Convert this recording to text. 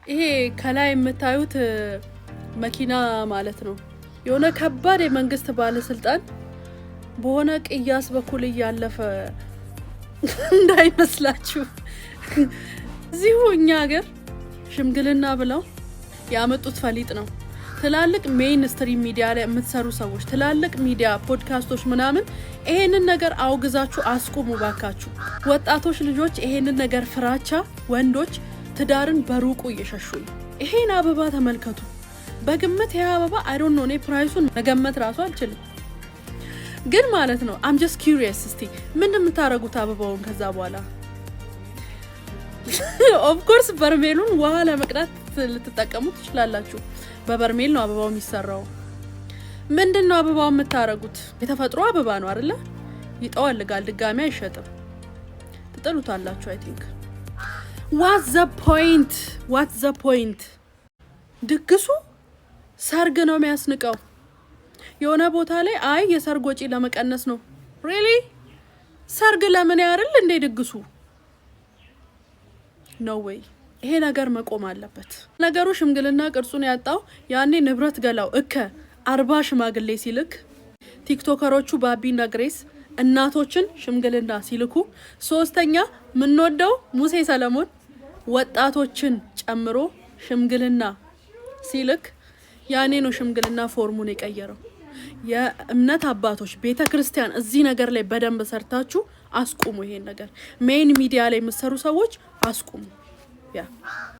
ይሄ ከላይ የምታዩት መኪና ማለት ነው። የሆነ ከባድ የመንግስት ባለስልጣን በሆነ ቅያስ በኩል እያለፈ እንዳይመስላችሁ። እዚሁ እኛ ሀገር ሽምግልና ብለው ያመጡት ፈሊጥ ነው። ትላልቅ mainstream media ላይ የምትሰሩ ሰዎች፣ ትላልቅ ሚዲያ ፖድካስቶች ምናምን ይሄንን ነገር አውግዛችሁ አስቁሙ ባካችሁ። ወጣቶች ልጆች ይሄንን ነገር ፍራቻ፣ ወንዶች ትዳርን በሩቁ እየሸሹ ነው። ይሄን አበባ ተመልከቱ። በግምት ይሄ አበባ፣ I don't know፣ እኔ price ኡን መገመት ራሱ አልችልም፣ ግን ማለት ነው I'm just curious፣ እስቲ ምንድን የምታደርጉት አበባውን ከዛ በኋላ? Of course በርሜሉን ውሃ ለመቅዳት ልትጠቀሙ ትችላላችሁ። በበርሜል ነው አበባው የሚሰራው። ምንድን ነው አበባው የምታደርጉት? የተፈጥሮ አበባ ነው አይደለ? ይጠወልጋል፣ ድጋሚ አይሸጥም። ትጥሉታላችሁ። I think what's the point? What's the point? ድግሱ ሰርግ ነው የሚያስንቀው። የሆነ ቦታ ላይ አይ የሰርግ ወጪ ለመቀነስ ነው። Really? ሰርግ ለምን ያርል እንዴ ድግሱ? No way፣ ይሄ ነገር መቆም አለበት። ነገሩ ሽምግልና ቅርጹን ያጣው ያኔ ንብረት ገላው እከ 40 ሽማግሌ ሲልክ፣ ቲክቶከሮቹ ባቢና ግሬስ እናቶችን ሽምግልና ሲልኩ፣ ሶስተኛ የምንወደው ሙሴ ሰለሞን ወጣቶችን ጨምሮ ሽምግልና ሲልክ ያኔ ነው ሽምግልና form ኡን የቀየረው። የእምነት አባቶች፣ ቤተ ክርስቲያን እዚህ ነገር ላይ በደንብ ሰርታችሁ አስቁሙ። ይሄን ነገር main media ላይ የምትሰሩ ሰዎች አስቁሙ። Yeah.